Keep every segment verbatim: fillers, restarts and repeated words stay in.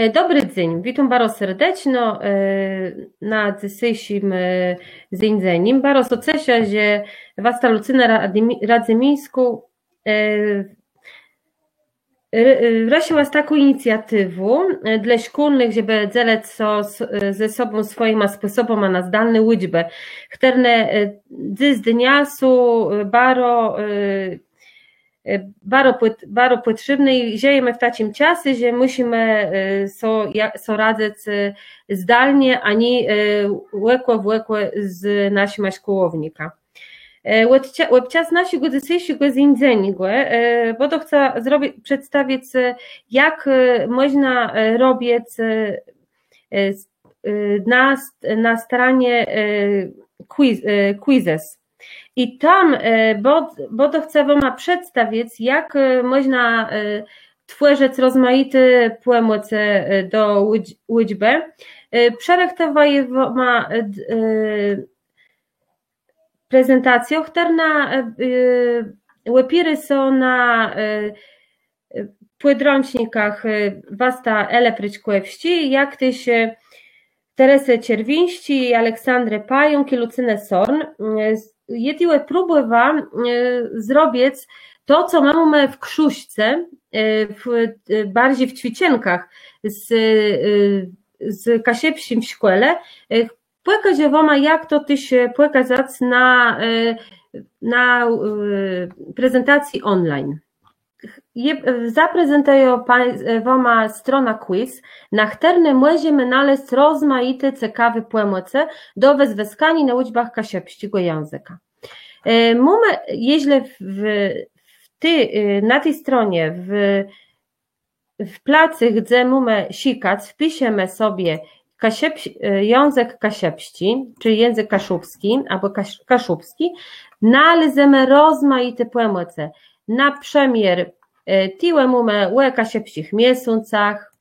E, dobri dzéń, witóm baro serdeczno, e, na dzysészim, e, zéńdzenim. Baro sã ceszã, że wasta Lucyna Radzymi-, Radzymińskô, e, r-, e, rëszëła z taką inicjatiwą, e, dlô szkólnëch, żebë dzelëc sã s-, e, ze sobą swòjima spòsobama na zdalné ùczbë, chtërne, e, dzysdnia są, e, baro, e, e, baro pòt-, baro pòtrzébné i żëjemë w taczim czasu, że mùszimë, e, so, ja-, so radzëc, e, zdalnie, a nié, e, òkò w òkò z naszima szkòłownikama. E, òb-, òbczas naszégò dzysészégò zéńdzeniô, e, bãdã chca zrobi-, przedstawic, e, jak, e, mòżna, e, robic, e, e, s-, e, na st-, na stronie, e, quiz-, e, Quizzes. I tam, e, bã-, bãdã chca wama przedstawic, jak, e, mòżna, e, twòrzëc rozmajité pòmòce, e, do ùdż-, ùczbë. E, przërëchtowa jô wama, e, d-, e, prezentacjã, chtërna, e, e, òpiérô sã na, e, e, pòdrãcznikach, e, wasta Elë Prëczkòwsczi, jak téż, e, Teresë Czerwińsczi, Aleksandrë Pająk i Lucynë Sorn. E, s-, jô tuwò próbòwa, e, zrobic to, co më mómë w ksążce, e, w, e, barżi w cwiczënkach z, e, z kaszëbsczim w szkòle. E, Pòkôżã wama, jak to téż, e, pòkazac na, e, na, e, prezentacji online. Je, e, zaprezentëjã pań-, e, wama stronã Quiz, na chtërny mòżemë nalezc rozmajité cekawé pòmòce do wëzwëskaniô na ùczbach kaszëbsczégò jãzëka. E, mómë, jeżlë w, w, w ti, e, na ti stronie, w, w place, gdze mómë szëkac, wpiszemë sobie kaszëbs-, e, jãzëk kaszëbsczi, czëlë jãzëk kaszëbsczi abò kasz-, kaszëbsczi, nalezemë rozmajité pòmòce. Na przëmiôr, e, tuwò mómë ò kaszëbsczich miesącach,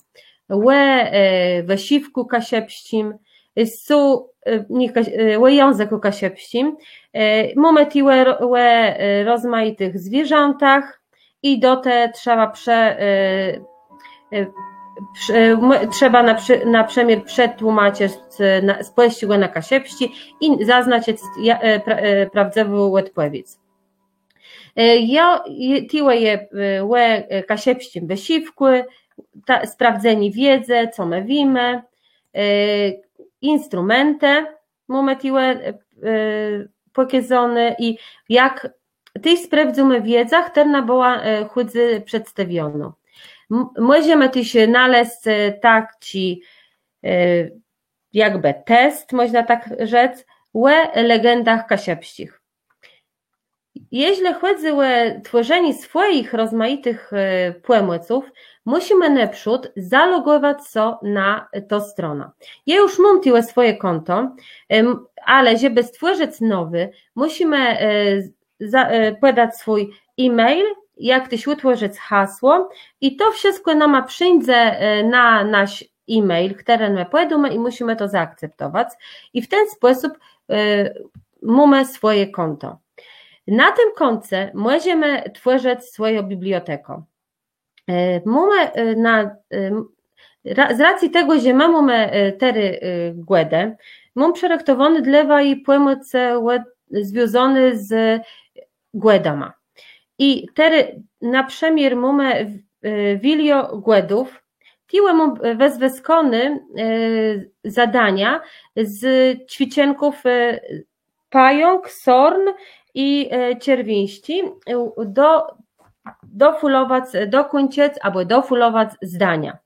ò, e, wësziwkù kaszëbsczim, e, są, e, nié kasz-, e, ò jãzëkù kaszëbsczim, e, mómë tuwò ro-, ò, e, rozmajitëch zwierzãtach, i do te trzeba prze-, e, e, prze-, m-, trzeba na prze-, na przëmiôr przetłómaczëc, e, na, z pòlsczégò na kaszëbsczi i zaznaczëc ja-, e, pra-, e, prôwdzëwą òdpòwiédz. E, jô, je, tuwò je, e, ò, e, kaszëbsczim wësziwkù, ta, sprôwdzenié wiédzë, co më wiémë, e, instrumentë, mómë tuwò, e, e, pòkôzóné i jak téż sprôwdzymë wiédzã, chtërna bëła, e, chùdzy przedstawionô. M-, mòżemë téż nalezc, e, taczi, e, jakbë test, mòżna tak rzec, ò legendach kaszëbsczich. Jeżlë chòdzy ò twòrzenié swòjich rozmajitëch, e, pòmòców, mùszimë nôprzód zalogòwac sã na tã stronã. Jô ju móm tuwò swòje kònto, em, ale żebë stwòrzëc nowé, mùszimë, e, za-, e, pòdac swój e-mail, jak téż ùtwòrzëc hasło i to wszëtkò nama przińdze, e, na nasz e-mail, chtëren më pòdómë i mùszimë to zaakceptowac. I w ten spòsób, e, mómë swòje kònto. Na tim kònce mòżemë twòrzëc swòjã bibliotekã. E, mómë, e, na, e, ra-, z racji tegò, że më mómë, e, terô, e, Gòdë, móm przërëchtowóné dlô waji pòmòcë òd-, związóné z Gòdama. I terô na przëmiôr mómë, e, Wiliô Gòdów, tuwò móm, e, wëzwëskóné, e, zadania z cwiczënków, e, Pająk, Sorn i, e, Czerwińsczi, e, do-, dofùlowac, dokùńczëc abò dofùlowac zdania.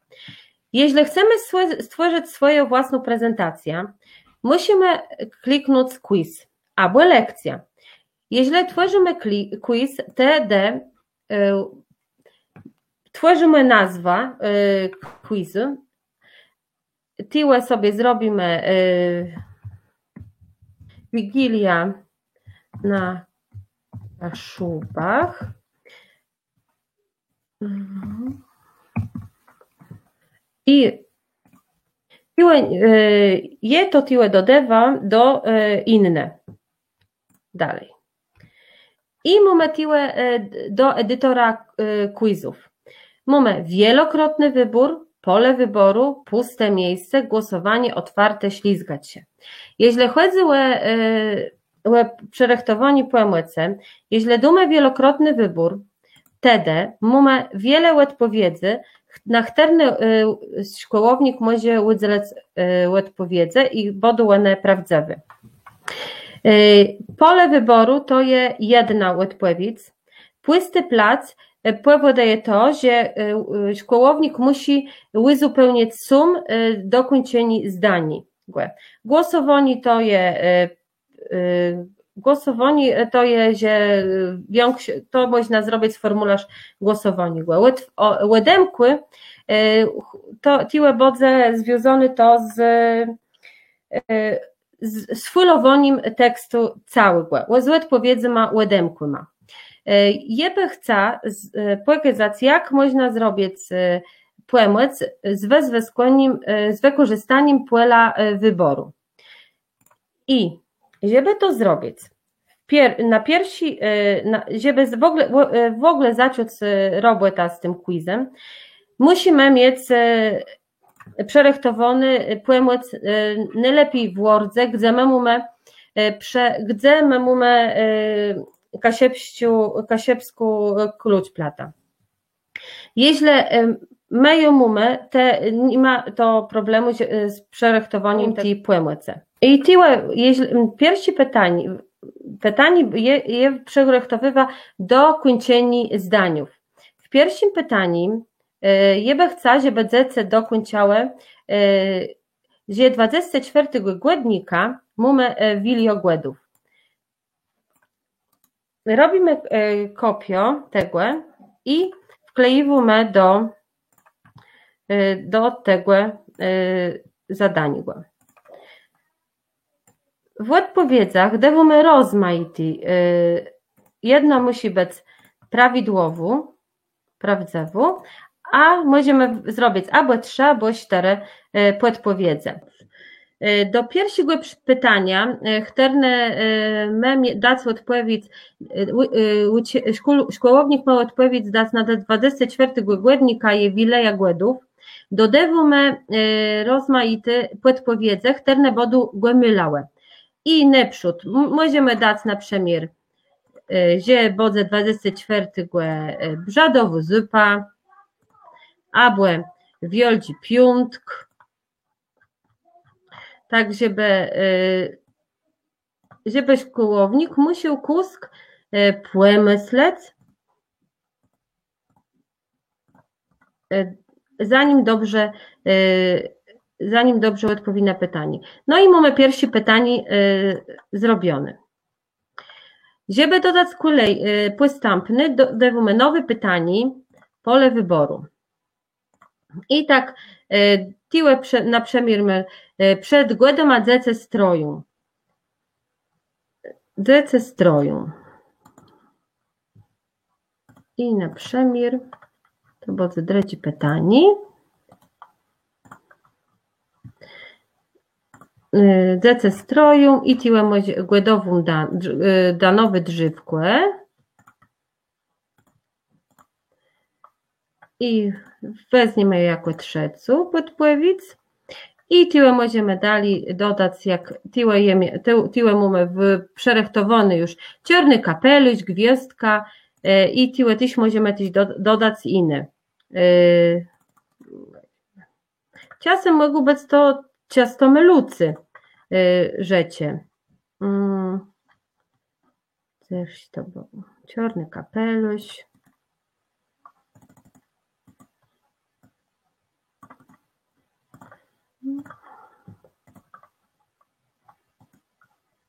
Jeżlë chcemë stwò-, stwòrzëc swòjã własną prezentacjã, mùszimë kliknąc quiz abò lekcjô. Jeżlë twòrzimë kli-, quiz, tedë, e, twòrzimë nazwã, e, quizu. Tuwò sobie zrobimë, e, Wigiliô na Kaszëbach. Mhm. I tuwò, e, jô to tuwò dodôwóm do, e, inne. Dali. I mómë tuwò, e, do editora, e, quizów. Mómë wielokrotny wëbór, pole wyboru, puste miejsce, głosowanie otwarte, ślizgać się. Jeżlë chòdzy ò, e, ò przërëchtowanié pòmòcë, jeżlë dómë wielokrotny wëbór, tedë mómë wiele òdpòwiedzy, ch-, na chtërne, e, szkòłownik mòże ùdzelëc, e, òdpòwiedzë i bãdą òne prôwdzëwé. E, pole wyboru to je jedna òdpòwiédz. Pùsti plac, e, pòwòdëje to, że, e, e, szkòłownik mùszi ùzupełnic sóm, e, dokùńczenié zdaniô. Głosowanié to je, e, e, głosowanié, e, to je, że, e, wiãkszi, to mòżna zrobic formułôrz głosowaniô. Òd-, ò-, òdemkłé, e, ch-, to tuwò bãdze związóné to z, e, z, z fùlowónym tekstu całégò, ò-, z òdpòwiedzama òdemkłima. E, jô bë chca z-, e, pòkôzac, jak mòżna zrobic, e, pòmòc z wëzwëskònim, e, z wëkòrzëstanim pòla, e, wëboru. I żebë to zrobic, pier-, na pierszi, e, na, żebë z-, w ògóle, w, e, w ògóle zacząc, e, robòtã z tim quizã, mùszimë miec, e, przërëchtowóny, e, pòmòc, e, nôlepi w Wordze, gdze më mómë, e, prze-, gdze më mómë, e, kaszëbsczi, kaszëbską, e, kluczplôtã. Jeżlë, e, më jã mómë, tej ni ma to problemù, że, e, z przërëchtowanim ti pòmòcë. I tuwò, jeżlë, m, pierszi pitanié, pitanié je, jô przërëchtowywôł do kùńczeniô zdaniów. W pierszim pitanim, e, jô bë chca, żebë dzecë dokùńczałë, e, że dwadzestégò czwiôrtégò gòdnika mómë, e, Wilëjã Gòdów. Robimë, e, kòpiã tegò i wklejiwómë do, e, do tegò, e, zadaniégò. W òdpòwiedzach dôwómë rozmajité, e, jedno mùszi bëc prawidłowé, prôwdzëwé, a mòżemë zrobic abò trzë, abò sztërë, e, pòdpòwiedzë. E, do pierszégò prz-, pitaniô, e, chtërne, e, mô mie-, dac òdpòwiédz, e, ù-, e, ùczi-, szkòl-, szkòłownik mô òdpòwiédz dac na dwadzestégò czwiôrtégò gòdnika je Wilëja Gòdów. Dodôwómë, e, rozmajité pòdpòwiedzë, chtërne bãdą gò mëlałë. I nôprzód m-, mòżemë dac na przëmiôr, e, że bãdze dwadzestégò czwiôrtégò, e, brzadowô zupa, abò Wiôldżi Piątk. Tak, żebë, e, żebë szkòłownik mùszôł kùsk, e, pòmëslec, e, zanim dobrze, e, zanim dobrze òdpòwié na pitanié. No i mómë pierszé pitanié, e, zrobioné. Żebë dodac kòlej, e, pòstãpny, do-, dôwómë nowé pitanié, pòle wëbòru. I tak, e, tuwò prze-, na przëmiôr, e, przed Gòdama dzecë stroją. Dzecë stroją. I na przëmiôr, to bãdze drëdżé pitanié. E, dzecë stroją i tuwò mòże Gòdową da-, drz-, e, da nowé drzéwkò. I wezniemë jakò trzecą pòdpòwiédz. I tuwò mòżemë dali dodac, jak tuwò je mie-, tu-, tuwò mómë w-, przërëchtowóny ju czôrny kapelusz, gwiôzdka, e, i tuwò téż mòżemë téż do-, dodac jiné. E, czasã mògą bëc to czãsto mëlącé, e, rzeczë. Mm. Cóż to bëło? Czôrny kapelusz.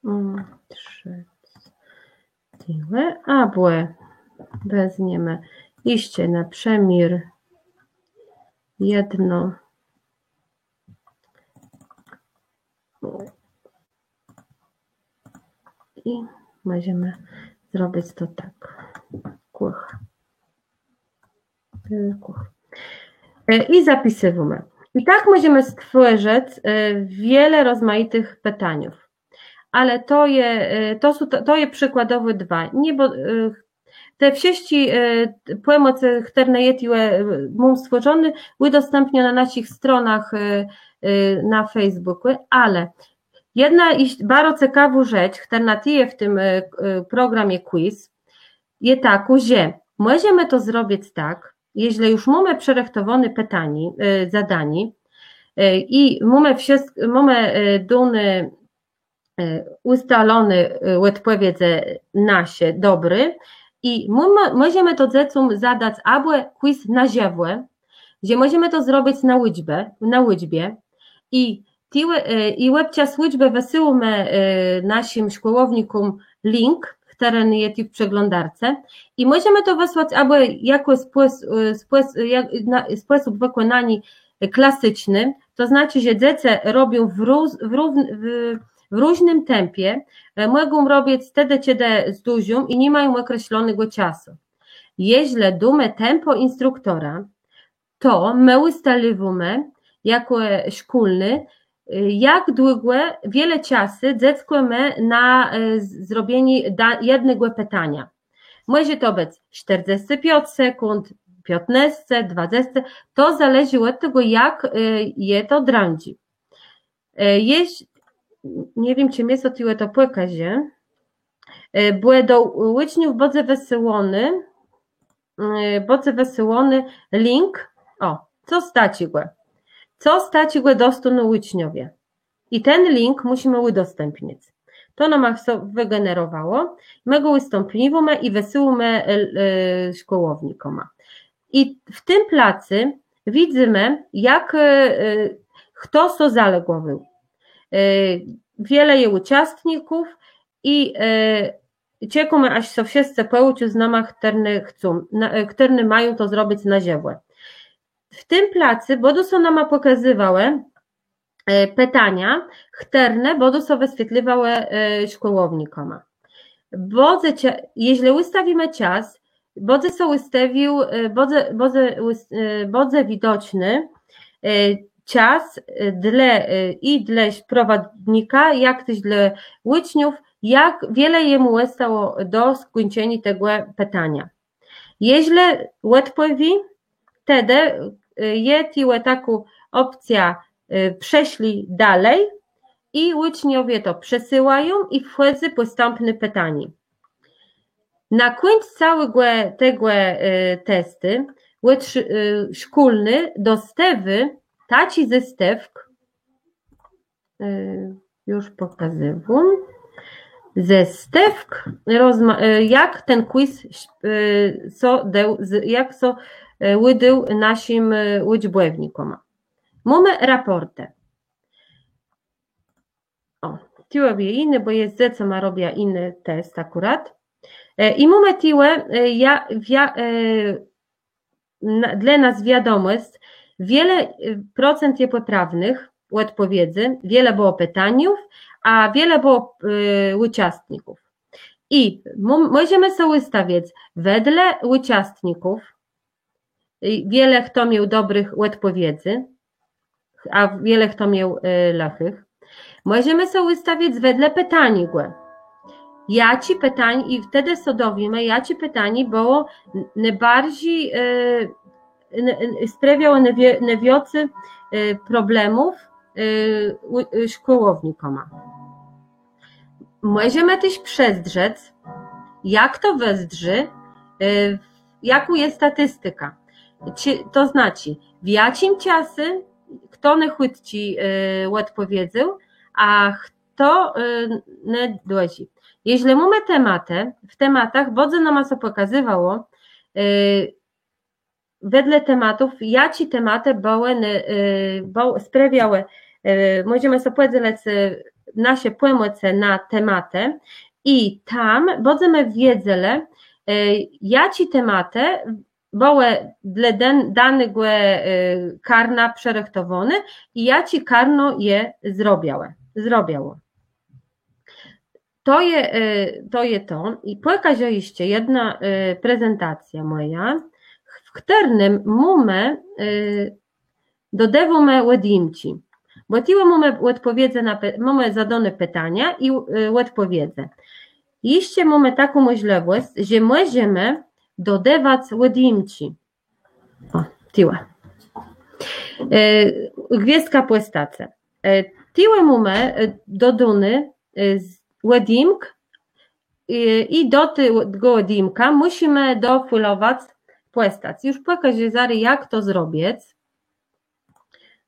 Mm, trzë. Tëli. Abò wezniemë jesz na przëmiôr jedno. I mòżemë zrobic to tak. Kùch. E, kùch. E, i zapisywómë. I tak mòżemë stwòrzëc, e, wiele rozmajitëch pitaniów. Ale to je, e, to są, to, to je przikładowò dwa. Nié, bò, e, Te wszëtczé pòmòcë, chtërne jô tuwò móm stwòrzoné, ùdostãpniã na naszich stronach na Facebookù, ale jedna baro cekawô rzecz, chtërna téż je w tim programie quiz, je takô, że mòżemë to zrobic tak, jeżlë ju mómë przërëchtowóné pitanié, zadanié i mómë wszëtczé, mómë dóné ùstaloné òdpòwiedzë nasze dobré i mòżemë to dzecóm zadac abò quiz na żëwò, że mòżemë to zrobic na ùczbie i òbczas ùczbë wësyłómë naszim szkòłownikóm link, chtëren je tu w przeglądarce i mòżemë to wësłac abò jakò spòsób wëkònaniô klasyczny, to znaczi, że dzecë robią w różnym tempie, mògą robic tedë, czedë zdążą i ni mają òkreslonégò czasu. Jeżlë dómë tempò instruktora, to më ùstaliwómë jakò szkólny, jak długò, wiele czasu dzeckò mô na zrobienié jednégò pitaniô. Mòże to bëc sztërdzescë piãc sekùnd, piãtnôsce, dwadzescë, to zależi òd tegò, jak je to drãdżé. Jesz nie wiém, czë mie sã tuwò to pòkôże, bò do ùczniów bãdze wësyłóny, bãdze wësyłóny link. Ò, cos taczégò. Cos taczégò dostóną ùczniowie. I ten link mùszimë ùdostãpnic. To nama sã wëgenerowało, më gò ùdostãpniwómë i wësyłómë szkòłownikóma. I w tim placu widzymë, jak, chto sã zalogòwôł. Wiele je ùczãstników i czekómë, jaż sã wszëtcë pòłączą z nama, chtërny chcą, chtërny mają to zrobic na żëwò. W tim placu bãdą sã nama pòkazywałë pitania, chtërne bãdą sã wëswietliwałë szkòłownikóma. Jeżlë ùstawimë czas, bãdze sã ùstawił, bãdze widoczny czas dlô i dlô prowadnika, jak téż dlô ùczniów, jak wiele jemù òstało do skùńczeniô tegò pitania. Jeżlë òdpòwié, tedë je tuwò takô òpcjô: przeszli dalej, i ùczniowie to przesyłają i wchòdzy pòstãpné pitanié. Na kùńc całégò tegò testu szkólny dostôwô taczi zestôwk, ju pòkazywóm, zestôwk, jak ten quiz sã dôł, jak sã ùdôł naszim ùczbòwnikóm. Mómë rapòrtë. Ò, tuwò je jiny, bò jô z dzecama robiã jiny test akùrat. I mómë tuwò dlô nas wiadomòsc, wiele procent je pòprawnëch òdpòwiedzy, wiele bëło pitaniów, a wiele bëło ùczãstników. I mòżemë so ùstawic wedle ùczãstników, wiele chto miôł dobrëch òdpòwiedzy, a wiele chto miôł lëchëch. Mòżemë so ùstawic wedle pitaniégò. Jaczé pitanié, i tedë so dowiémë, jaczé pitanié bëło nôbarżi, sprawiało nôwiãcy problemów szkòłownikóma. Mòżemë téż przezdrzec, jak to wëzdrzi, jakô je statistika. To znaczi, w jaczim czasu chto nôchùtczi òdpòwiedzôł, a chto nôdłëżi. Jeżlë mómë tematë, w tematach bãdze nama so pòkazywało wedle tematów, jaczé tematë bëłë, sprawiałë, mòżemë so pòdzelëc nasze pòmòcë na tematë i tam bãdzemë wiedzelë, jaczé tematë bëłë dlô danégò karna przërëchtowóné i jaczé karno je zrobiałë, zrobiało. To je to. I pòkôżã jesz jedna prezentacjô mòja, w chtërny mómë dodôwómë òdjimczi. Bò tuwò mómë òdpòwiedzë na, mómë zadóné pitania i òdpòwiedzë. Jesz mómë taką mòżlëwòsc, że mòżemë dodôwac òdjimczi. Ò, tuwò. E, gwiôzdka pòstacë. E, tuwò mómë, e, dodóny, e, z-, òdjimk, e, i do tegò òdjimka mùszimë dofùlowac pòstac. Ju pòkôżã zarô, jak to zrobic.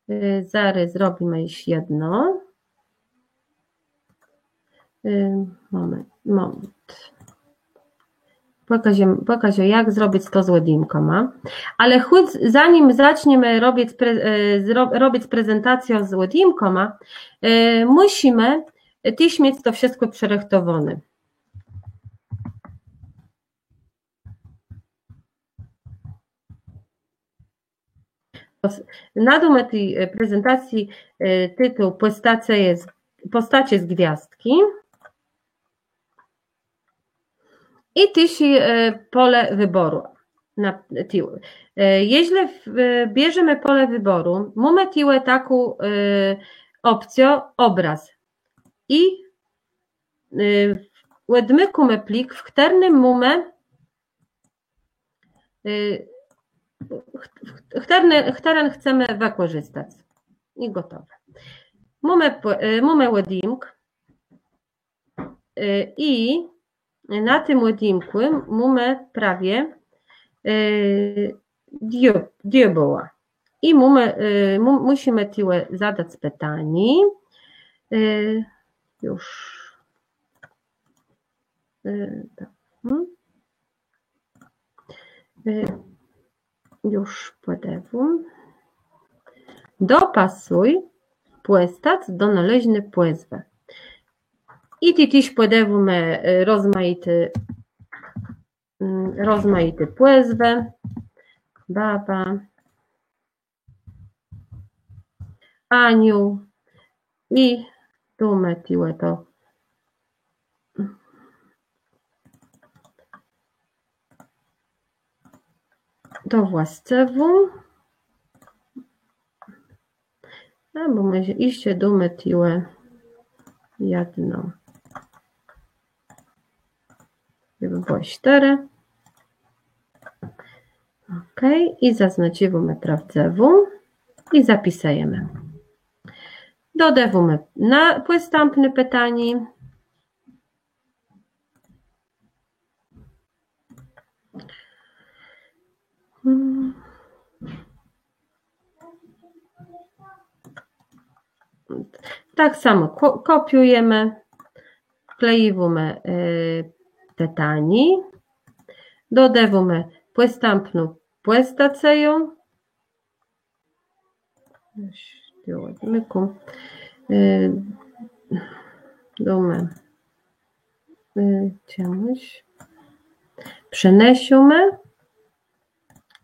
E, zarô zrobimë jesz jedno. E, mòment, mòment. Pòkôżã, pòkôżã, jak zrobic to z òdjimkama. Ale chòc zanim zaczniemë robic pre-, e, zro-, robic prezentacjã z òdjimkama, e, mùszimë téż miec to wszëtkò przërëchtowóné. Nadómë ti, e, prezentacji, e, titel Pòstacë z, pòstacë z gwiôzdczi. I téż, e, pòle wëbòru. Na, tuwò. E, jeżlë w-, e, bierzemë pòle wëbòru, mómë tuwò taką, e, òpcjã òbrôz. I, e, òdmikómë plik, w chtërnym mómë, e, ch-, ch-, chtërny, chtëren chcemë wëkòrzëstac. I gòtowé. Mómë pò-, e, mómë òdjimk. E, i na tim òdjimkù mómë prawie, e, diô-, diôbła. I mómë, e, mù-, mùszimë tuwò zadac pitanié. E, ju. E, tak. Hm? E, ju pòdôwóm. Dopasuj pòstac do nôleżny pòzwë. I tu téż pòdôwómë, e, rozmajité, mm, rozmajité pòzwë. Baba. Aniu. I dómë tuwò to. To włascëwą. A, bò mòże jesz dómë tuwò jedno. Żebë bëło sztërë. Òkej, i zaznacziwómë prôwdzëwą i zapisëjemë. Dodôwómë na pòstãpné pitanié. Tak samò kò-, kòpiùjemë, wklejiwómë, e, pitanié, dodôwómë pòstãpną pòstacëjã. Dodómë, e, czemùs. Przenésómë.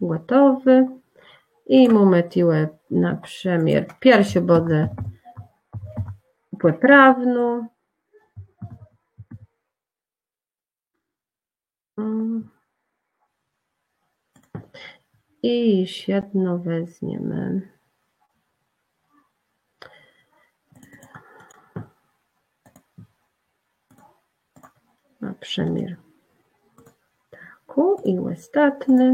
Gòtowé. I mómë tuwò na przëmiôr pierszą bãdze pòprawnô. Mm. I jesz jedno wezmiemë. Na przëmiôr taką i òstatnô.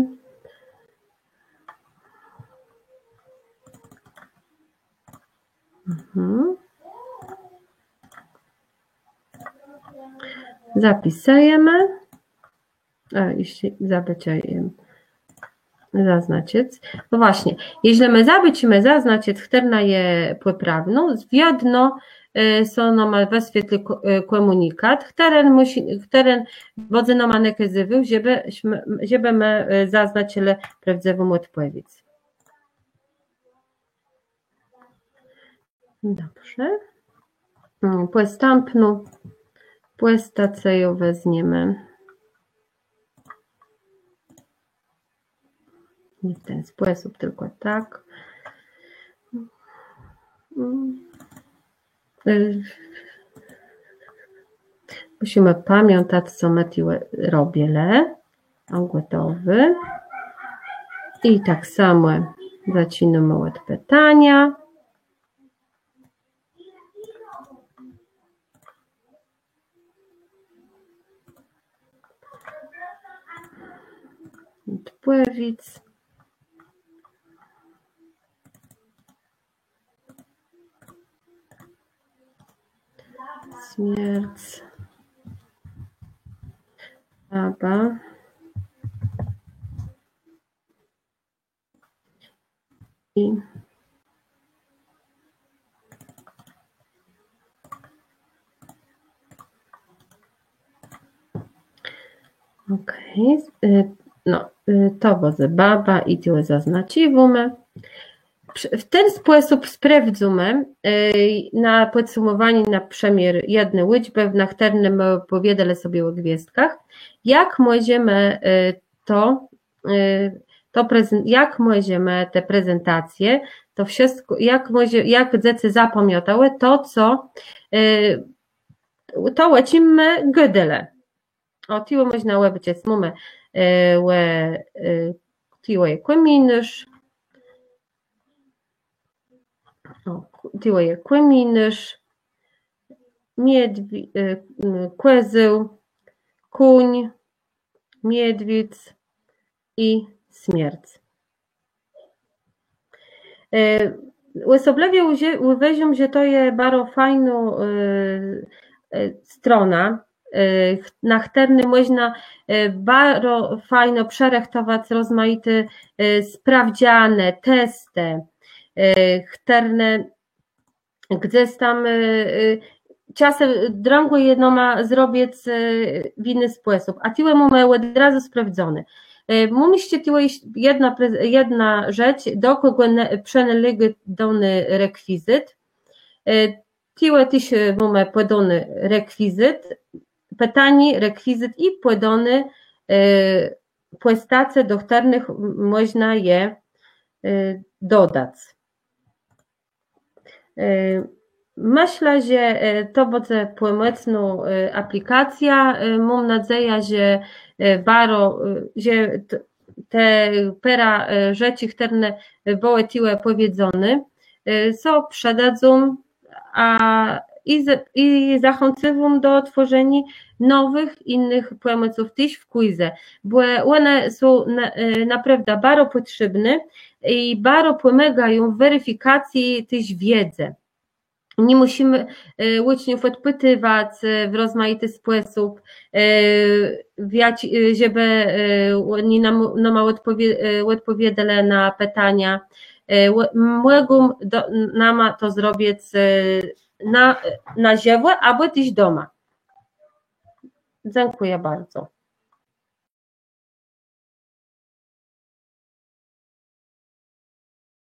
Mhm. Zapisëjemë. A, jesz zabëła jem zaznaczëc. No właśnie, jeżlë më zabôczimë zaznaczëc, chtërna je pòprawnô, wiedno, e, sã nama wëswietli kò-, e, kòmùnikat, chtëren mùszi, chtëren bãdze nama nakazywôł, żebë, żebë më, e, zaznaczëlë prôwdzëwą òdpòwiédz. Dobrze. Mm, pòstãpnô pòstacëjã wezmiemë. Nié w ten spòsób, tëlkò tak. Mm. Y, mùszimë pamiãtac, co më tu robilë. Ò, gòtowi. I tak samò zaczinómë òd pitaniô. Pòwiédz. Smierc. Baba. I Okej, e, no, e, to bãdze baba i tuwò zaznacziwómë. Prze-, w ten spòsób sprôwdzymë, e, na pòdsëmòwanié na przëmiôr jedny ùczbë, na chtërny më òpòwiôdelë sobie ò gwiôzdkach, jak mòżemë, e, to, e, to prezen-, jak mòżemë te prezentacje, to wszëtkò, jak mòże, jak dzecë zapamiãtałë to, co, e, to, ò czim më gôdelë. Ò, tuwò mòżna òbaczëc, mómë, e, ò, e, tuwò je kòminôrz, ò, tuwò je kòminôrz, miedwi-, e, m, kòzeł, kóń, miedwiédz i smierc. E, òsoblëwie ùwôżóm, że to je baro fajnô, e, e, strona, e, ch-, na chtërny mòżna, e, baro fajno przërëchtowac rozmajité, e, sprôwdzanë, testë, e, chtërne gdzes tam, e, e, czasã drãgò je nama zrobic, e, w jiny spòsób. A tuwò mómë òd razu sprôwdzoné. E, mómë jesz tuwò jesz jedna prez-, jedna rzecz, do kògò ne-, przënôlégô dóny rekwizyt. E, tuwò téż, e, mómë pòdóny rekwizyt, pitanié, rekwizyt i pòdóny, e, pòstacje, do chtërnëch m-, mòżna je, e, dodac. E, mëszlã, że, e, to bãdze pòmòcnô, e, aplikacjô. E, móm nôdzejã, że, e, baro, e, że t-, te pôrã, e, rzeczi, chtërne, e, bëłë tuwò pòwiedzóné, e, sã przëdadzą, a, i z-, i zachãcywóm do twòrzeniô nowëch, jinëch pòmòców téż w kwizu, bò òne są na-, e, naprôwdã baro pòtrzébné i baro pòmôgają w werifikacji téż wiédzë. Nie mùszimë, e, ùczniów òdpëtiwac, e, w rozmajiti spòsób, e, w jaczi-, e, żebë, e, òni nam, nama òdpòwie-, e, òdpòwiedzelë na pitania. E, ò-, mògą do, nama to zrobic, e, na, na żëwò, abò téż doma. Dzãkùjã bardzo.